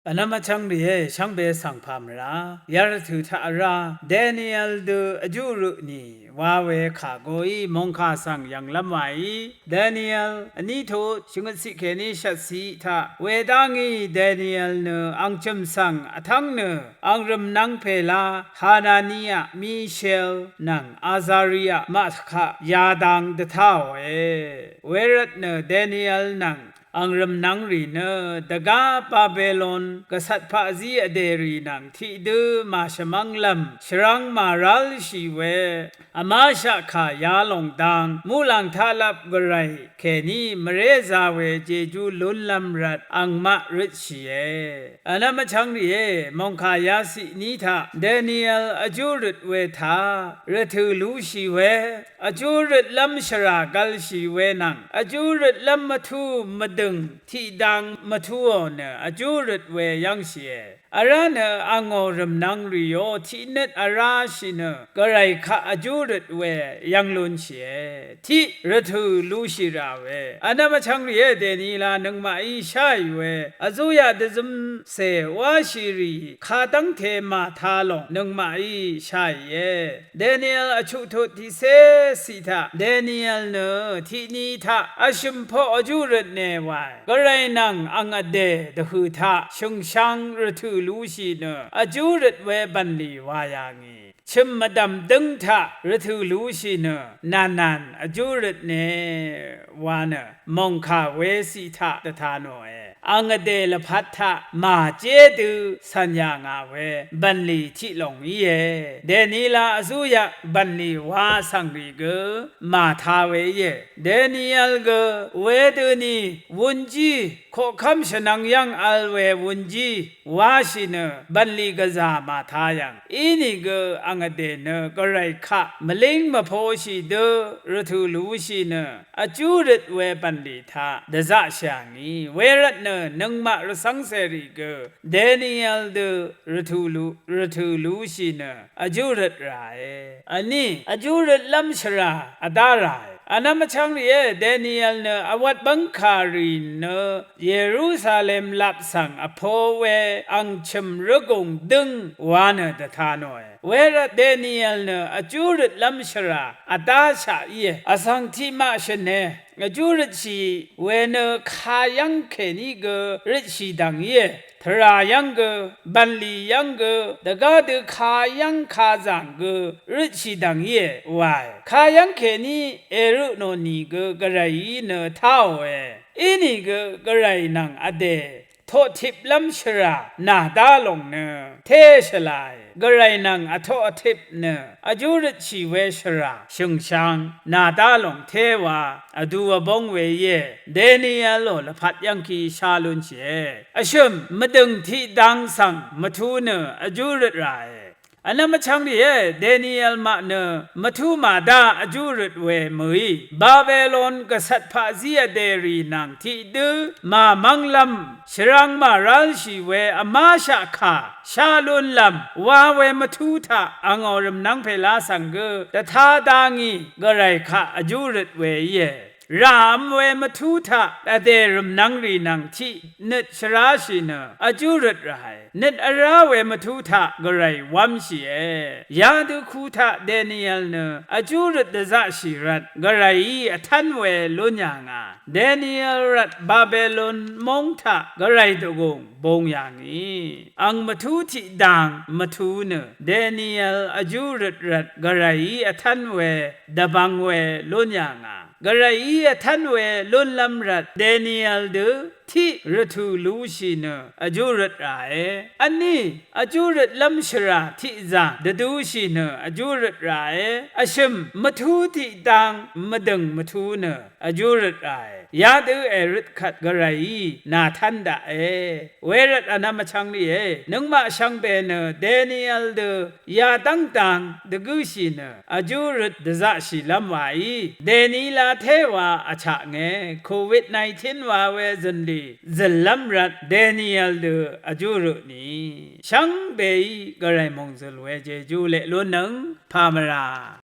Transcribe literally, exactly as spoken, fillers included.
Vnvm vchvng rìé, shvngbe svng pà mvrá yarvtø̀ taq vrá Daniel dø vjú rø tnì wa we kà goí mòngkà svng yv̀nglv́m waí. Daniel vní tut shvngøt ciq kèní shvtciq taq wedá ngí Daniel nø ang chø̀m svng vtv́ng nø ang rø̀mnvng pèlá Hanania, Mishel nvng Azaria maq kaq yadang dvtáòe. Wervt nø Daniel nvng ang rø̀mnvng rì nø dvgá Babelon gvcvt paqzí vdè rì nvng tiqdø màshvmv́nglv́m shvrvng màrálshì we vmáshaq kà yalòng dang muqlàng taqlap Gvray kèní mvrézā we jejú lúnlv́m rvt angmaq røtshìe. Vnvm vchvng rìé, mòngkà yaciq ní taq Daniel vjú røt we taq rvtø̀ lúshì we, vjú røtlv́m shvrà gvlshì we nvng vjú røtlv́m mvtú mvdø̀ng tiqdang mvtúò nø vjú røt we yv́ngshìe. Vrá nø angò rø̀mnvng rìò tiqnøt vráshì nø Gvray kaq vjú røt we yv́ng lúnshìe. Tiq rvtø̀ lúshì rà we vnvm vchvng rìé, dènila nøngmaqí sháì we vzúyaq dvzømcè wáshì rì kadv́ngte màtā lòng nøngmaqí sháìe. Daniel vchuq tut tiqcé ciq taq Daniel nø tiqni taq vshø̀m poq vjú røtne wae. Gvray nvng ang vdè dvhø̀ taq shø̀ngshang rvtø̀ lúshì nø vjú røt we bv̀nlì wa yà ngì. Chø̀m mvdv̀m dǿng taq rvtø̀ lúshì nø nànàn vjú røtne wa nø mòngkà weciq taq dvta nòe. Ang vdè lvpat taq màjé dø cv̀n yà ngà we bv̀nlì tiq lòng íe. Dènila vzúyaq bv̀nlì wa svng rì gø màtā we íe. Daniel gø wedøni wūnjí koqkv́m shvnvng yv́ng vl we wūnjí wáshì nø bv̀nlì gvzà màtā yv̀ng. Inìgø ang vdè nø Gvray kaq mvlíng mvposhì dø rvtø̀ lúshì nø vjú røt we bv̀nlì taq dvzaqshà ngì. Wervt nø nøngmaq rvcv́ngcè rì gø Daniel dø rvtø̀ lú, rvtø̀ lúshì nø vjú røt ràe. Vní vjú røtlv́m shvrà vdá ràe. Vnvm vchvng rìé, Daniel nø vwvt bv́ngkà rì nø Yerusalem lap svng vpo we ang chø̀m rvgùng dǿng wa nø dvta nòe. Wervt Daniel nø vjú røtlv́m shvrà vdáshaq íe. Vsvng tiqmaq shø̀ne, vjú røtshì we nø kayv́ng kèní gø røtshì dv̀ng íe. Tvrà yv́ng gø, bv̀nlì yv́ng gø, dvgá dø kayv́ng kazàng gø røtshì dv̀ng íe wae. Kayv́ng kèní èrø nò nìgø Gvrayí nø táòe. Inìgø Gvray nvng vdè toqtiplv́m shvrà nàdá lòng nø té shvlae. Gvray nvng vtoq vtip nø vjú røtshì we shvrà shø̀ngshang nàdá lòng té wa vdu vbóng we íe. Danielò lvpat yv́ngki shá lúnshìe. Vshø̀m mvdø̀ng tiqdang svng mvtú nø vjú røt ràe. Vnvm vchvng rìé, Daniel maq nø mvtú màdá vjú røt we mø̀í Babelon gvcvt paqzí vdè rì nvng tiqdǿ màmv́nglv́m shvrvng màrálshì we vmáshaq kà shá lúnlv́m wa we mvtú taq angò rø̀mnvng pèlá svng gø dvtá dá ngì Gvray kaq vjú røt we íe. Ràvm we mvtú taq vdè rø̀mnvng rì nvng tiq nøt shvráshì nø vjú røt ràe. Nøt vrá we mvtú taq Gvray wv́mshìe. Yadø ku taq Daniel nø vjú røt dvzaqshì rvt Gvrayí vtv́n we lún yà ngà. Daniel rvt Babelon móng taq Gvray dvgùng bung yà ngì. Ang mvtú tiqdang mvtú nø Daniel vjú røt rvt Gvrayí vtv́n we dvbvng we lún yà ngà. Gvrayí vtv́n we lúnlv́m rvt Daniel dø tiq rvtø̀ lúshì nø vjú røt ràe. Vní vjú røtlv́m shvrà tiqzà dvdúshì nø vjú røt ràe. Vshø̀m mvtú tiqdang mvdø̀ng mvtú nø vjú røt ràe. Yadø èrøt kvt Gvrayí nàtv́n daqe. Wervt vnvm vchvng rìé, nøngmaq shvngbe nø Daniel dø yadv́ng dang dvgǿshì nø vjú røt dvzaqshìlv́m waí dèní lá té wa vchaknge. Covid nineteen wa we zø̀nlì zø̀llv́m rvt Daniel dø vjú rø tnì. Shvngbeí Gvray mòngzø̀l we jejú leq lúnnøng pà mvrà.